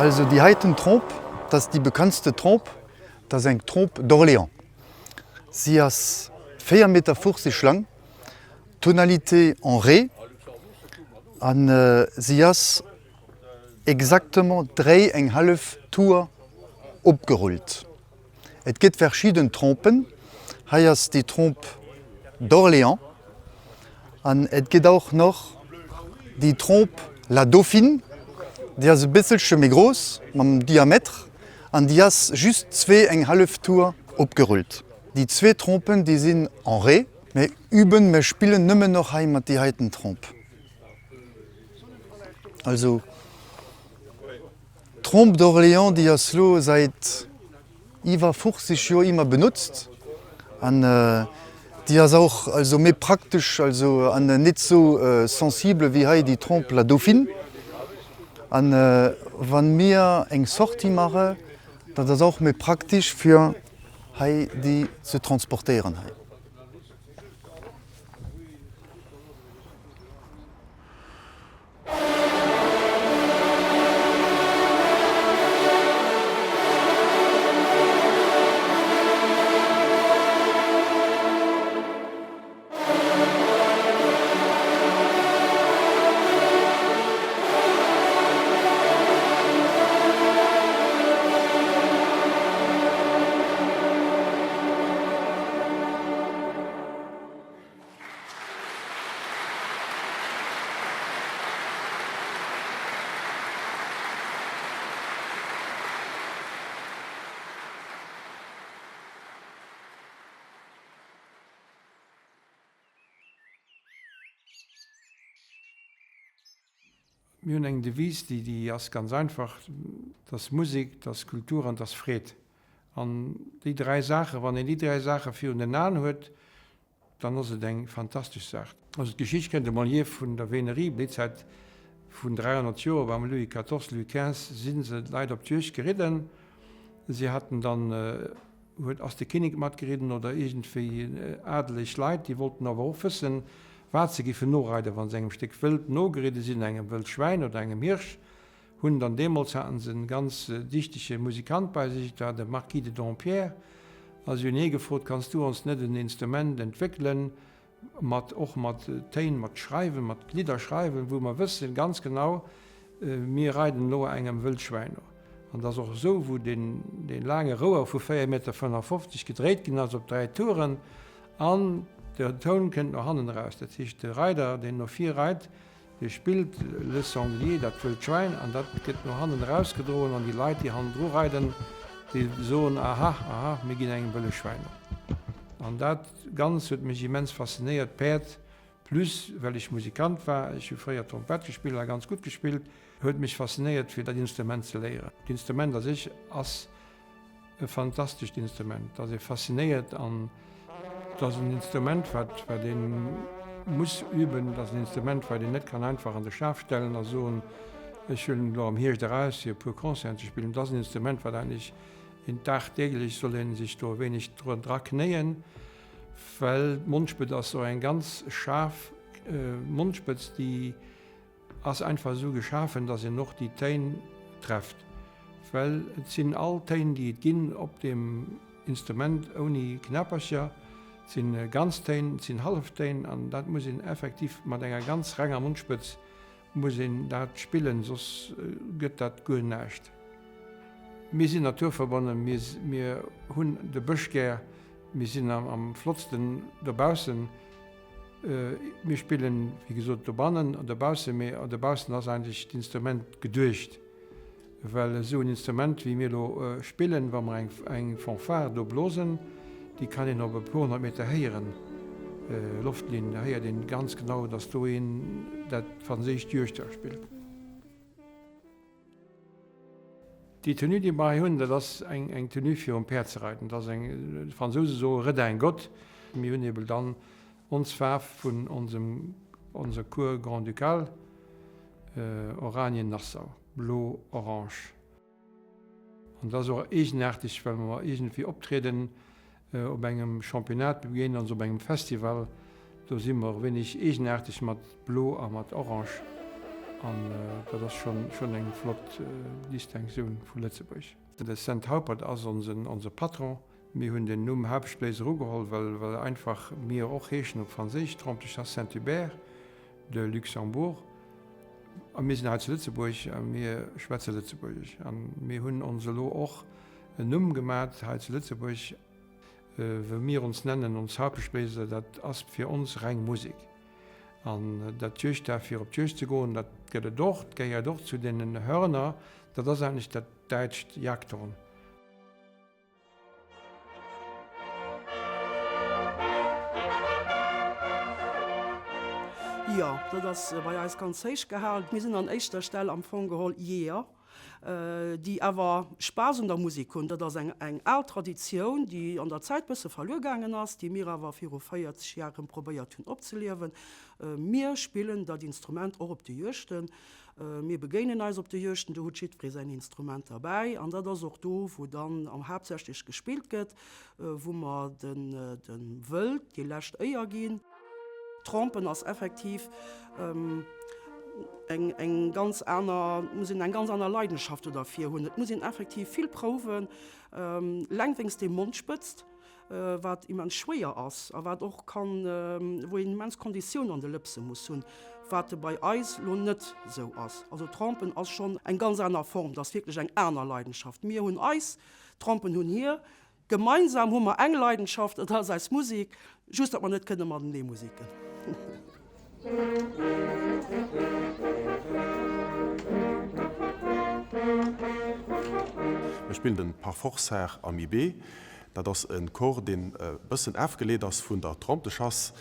Also déi heiten Trompe, dat ass déi bekanntste Trompe, dat ass eng Trompe d'Orléans. Si ass 4,50 Meter laang, Tonalité en Ré, an si ass exactement dréi eng hallef Tour opgerullt. Et gëtt verschidden Trompen, hei ass déi Trompe d'Orléans an et gëtt och noch déi Trompe la Dauphine, déi ass e bësselche méi grouss mam Diameter an déi ass just zwee eng hallef Tour opgerullt. Déi zwee Trompen déi sinn en Ré, mä üben, mer spillen nëmmen och hei mat déi heiten Trompe. Also d'Trompe d'Orléans déi ass lo säit iwwer 50 Joer ëmmer benotzt an déi ass och also méi praktesch also an net sou sensible wéi hei déi Trompe la Dauphine. An wann mir eng Sortie mache, dat ass och méi praktesch fir hei déi ze transportéieren hei. Mir hunn eng Devise, déi déi ass ganz einfach, 't ass Musek, 't ass Kultur an 't ass Freed. An déi dräi Saachen, wann een déi dräi Saache virun den Aen huet, Dann ass et eng fantastesch Saach. Also d'Geschicht kënnt emol hier vun der Vénerie, déi Zäit vun 300 Joer, beim Louis quatorze, Louis quinze si se d'Leit op d'Juegd geridden. Si haten dann, huet, ass de Kinnek matgeridden oder iergendwéi adeleg Leit, déi wollten awer och wëssen, wat se giffen noreiden, wa se engem Stéck Wëld nogeridde sinn, engem Wëld Schwäin oder engem Hirsch. Hunn dann deemools haten se en ganz dichtege Musikant bei sech, et war de Marquis de Dampierre, a si hunn hie gefrot, Kanns du ons net en Instrument entwéckelen, mat och mat Téin, mat Schreiwen, mat Lidder schreiwen, wou mer wëssen ganz genau, mir reiden elo engem Wëldschwäin no. An et ass och esou, wou deen dee laange Rouer vu 4 Meter 55 gedréit ginn ass op 3 Touren, an de Toun kënnt no hannen eraus, dat heescht de Reider, deen no vir reit, Dee spillt Le Sanglier, dat wëllt Schwäin, an dat gëtt no hannen erausgedroen an déi Leit, déi hannendru reiden, déi soen, Aha, aha, mir ginn engem wëlle Schwäin no. An dat Ganz huet mech immens faszinéiert, d'Päerd, plus well ech Musikant war, ech hu fréier Trompett gespillt a ganz gutt gespillt, huet mech faszinéiert fir dat Instrument ze léieren. D'Instrument a sech ass E fantastescht Instrument, dat ass ee faszinéiert an et ass en Instrument, wat wat ee muss üben. Et ass en Instrument, wat een net kann einfach an de Schaf stellen a soen, ech huelen et elo am Hierscht eraus, fir e puer Concerten ze spillen. Et ass en Instrument, wat eigentlech een dagdeeglech soll ee sech do e wéineg dra knéien, well d'Mondspëtz ass och eng ganz schaarf Mondspëtz, déi Ass einfach esou geschafen, dass een och déi Téin trefft, well et sinn all Téin déi et ginn op deem Instrument ouni Knäppercher, et sinn ganz Téin, et sinn Halleftéin an dat muss een effektiv mat enger ganz renger Mondspëtz muss een dat spillen, soss gëtt dat guer näischt. Mir sinn naturverbonnen, mir hunn de Bësch gär, mir sinn am flottsten dobaussen. Mir spillen, wéi gesot, dobannen an dobaussen, mee dobaussen ass eigentlech d'Instrument geduecht. Well esou en Instrument, wéi mir elo spillen, wa mer eng Fanfare do blosen, déi kann een op e puer 100 Meter héieren, Loftlinn, da héiert een ganz genau, datt do een dat franséischt Juegdhaar spillt. Déi Tenue, déi mer hei hunn, dat ass eng Tenue fir um Päerd ze reiden. Dat ass eng, d'Fransouse soe Redingote. Mir hunn eebel dann ons Faarf vun onsem, onser Cour grand-ducale, Oranien-Nassau, blo-orange. An dat ass och eegenaarteg, well mer iergendwéi optrieden op engem Championnat, mir begéinen ons op engem Festival, do si mer e wéineg eegenaarteg mat blo a mat orange. An dat ass schonn eng flott Distinctioun vu Lëtzebuerg. De Cent Haupert ass onse Patron. Mir hunn den Numm Hauptspléiser ugeholl, well einfach mir och heeschen op Franséisch, Trompe de Chasse Saint-Hubert de Luxembourg. A mir sinn hei zu Lëtzebuerg a mir schwätze Lëtzebuergesch. A mir hunn ons elo och en Numm gemat hei zu Lëtzebuerg, wou mir ons nennen, ons Hauptspléiser, dat ass fir ons reng Musek. An dat Juegdhaar, fir op d'Juegd ze goen, dat gëtt et och, dat gehéiert och zu deenen Hörner, dat ass eigentlech dat däitscht Jagdhorn. Jo, dat ass bei eis ganz héich gehalen. Mir sinn an éischter Stell am Fong geholl Jeeër, déi awer Spaass un der Musek hunn. Dat ass eng eng al Traditioun, déi an der Zäit bësse verluer gaangen ass, déi mir awer viru 40 Jar erëm probéiert hunn opzeliewen. Mir spillen dat Instrument och op de Juegten. Mir begéinen eis op de Juegten, do huet jiddweree säin Instrument derbäi an dat ass och do, wou dann am haaptsächlech gespillt gëtt, wou mer dem Wëld déi lescht Éier ginn. Trompen ass effektiv eng eng ganz aner, et muss een eng ganz aner Leidenschaft do derfir hunn. Et muss een effektiv vill prouwen, eleng wéinst deem Mondspëtzt. wat immens schwéier ass a wat och kann, wou een immens Konditioun an de Lëpse muss hunn, wat bei eis lo net esou ass. Also Trompen ass schonn eng ganz aner Form, dat ass wierklech eng aner Leidenschaft. Mir hunn eis, d'Trompen hunn hir. Gemeinsam hu mer eng Leidenschaft, dat ass eis Musek, just datt mer net kënne matenee museken. Mir spillen den Parforcehar am IB. Dat ass e Corps, deen e bëssen afgeleet ass vun der Trompe de Chasse.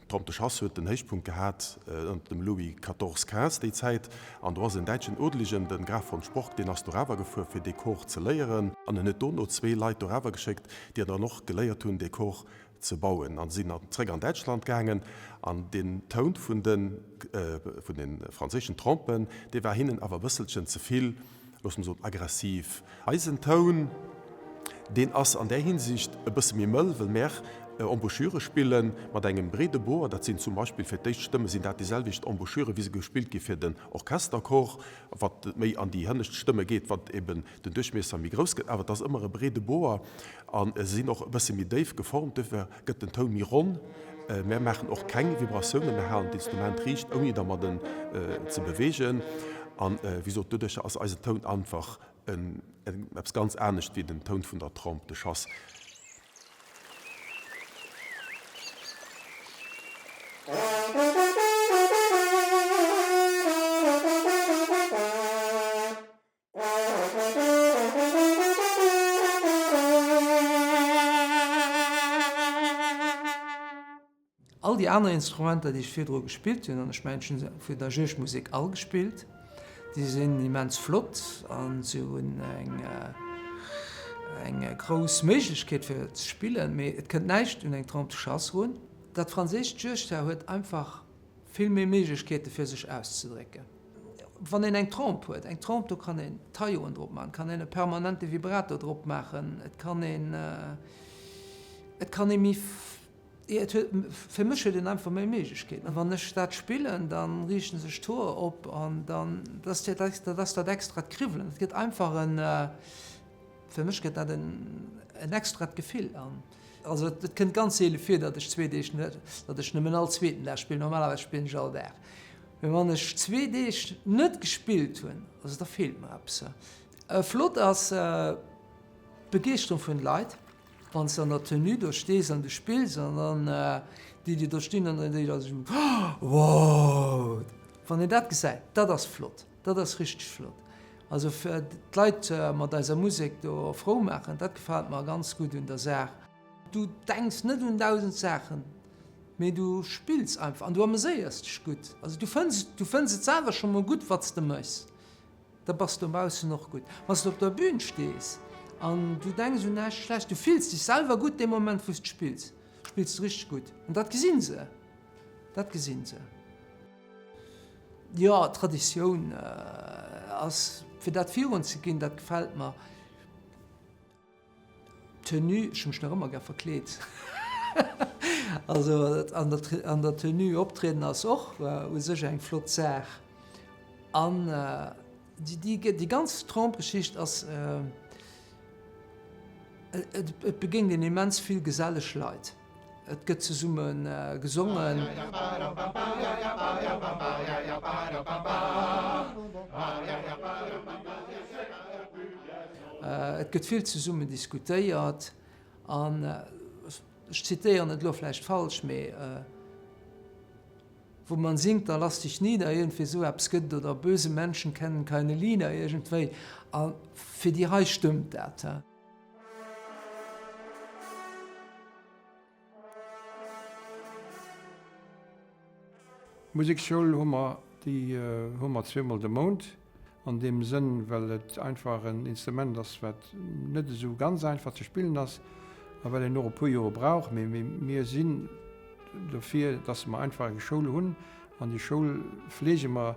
D'Trompe de Chasse huet den Héichpunkt gehat ënnert dem Louis quatorze, quinze déi Zäit. An do ass en däitschen Odeligen, de Graf von Sporck, deen ass dorawer gefuer fir dee Corps ze léieren. An en huet dono zwee Leit dorawer geschéckt, déi dann och geléiert hunn, dee Corps ze bauen an sinn dann zréck an Däitschland gaangen an den Toun vun de vun den franséischen Trompen, dee war hinnen awer e bësselchen ze vill, loosse mer soen, aggressiv. Eisen Toun, deen ass an där Hinsicht e bësse méi mëll, wëll mär Embouchure spille mat engem breede Bor. Dat sinn zum Beispill fir d'éischt Stëmme sinn dat déi selwecht Embouchure wéi se gespillt gi fir den Orchesterchor, wat méi an déi hënnescht Stëmme geet, wat eben den Duerchmiesser méi grouss gëtt, awer et ass ëmmer e breede Boer a se sinn och e bësse méi déif geformt, duerfir gëtt den Toun méi ronn. Mär maachen och keng Vibratiounen, mär halen d'Instrument riicht, ouni dermadden ze beweegen. An wéi gesot, doduercher ass eisen Toun einfach eppes ganz anescht wéi den Toun vun der Trompe de chasse. All déi aner Instrumenter, déi ech virdru gespillt hunn, an ech mengen, ech hunn se vun der Juegdmusek all gespillt, déi sinn immens flott a se hunn eng eng grouss Méiglechkeet fir ze spillen, mee et kënnt näischt un eng Trompe de chasse run. Dat franséischt Juegdhaar huet einfach vill méi Méiglechkeete fir sech auszedrécken. Wann een eng Trompe huet, eng Trompe, do kann een Tailloten drop maachen, kann een e permanente Vibrato drop maachen, et kann een, et kann ee méi, et huet, fir mech huet een einfach méi Méiglechkeeten. Wann ech dat spillen, da riichten sech d'Hoer op an dann, dat ass dat ass dat extrat Kriwwelen, et gëtt einfach en, fir mech gëtt dat en en extrat Gefill an. Also et kënnt ganz seele vir, datt ech zwee Deeg net, datt ech nëmmen all zweeten Dag spillen, normalerweis spillen ech all Dag. Mee wann ech zwee Deeg net gespillt hunn, also da feelt mer eppes. Flott ass d'Begeeschterung vun de Leit, wann s de an der Tenue do stees an du spills an dann déi déi do stinn an déi da sou wow, wann een dat gesäit, dat ass flott, dat ass richteg flott. Also fir d'Leit mat eiser Musek do frou maachen, dat gefält mer ganz gutt un der Saach. Du denks net un 1000 Saachen, mee du spills einfach an du ameséiers dech gutt. Also du fënns, du fënns et selwer scho mol gutt, wat s de méchs. Da bass de dobaussen och gutt. Wann s de op der Bün stees an du denks un näischt Schlechtes, du fills dech selwer gutt dee Moment, wou s de spills, spills de richteg gutt. An dat gesinn se, dat gesinn se. Jo, Traditioun ass, fir dat virun ze ginn, dat gefält mer. Tenue, ech hu mech nach ëmmer gär verkleet. Also an der, an der Tenue optrieden ass och u sech eng flott Saach. An déi, déi, déi ganz Trompe-Geschicht ass, et, et begéint een immens vill geselleg Leit. Et gëtt zesumme gesongen. Et gëtt vill zesummen diskutéiert. An ech zitéieren et elo vläicht falsch, mee Wo man singt, da lass dich nieder, iergendwéi esou eppes gëtt et, oder Böse Menschen kennen keine Lieder, iergendwéi. A fir déi hei stëmmt dat. Museksschoul hu mer, déi hu mer zweemol de Mount. An deem Sënn, well et einfach en Instrument ass, wat net esou ganz einfach ze spillen ass a well een och e puer Jore brauch. Mee mir sinn dofir, dass mer einfach eng Schoul hunn an déi Schoul fleege mer,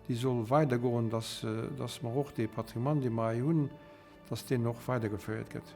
déi soll weidergoen, dass, dass mer och dee Patrimoine, dee mer hei hunn, dass deen och weidergeféiert gëtt.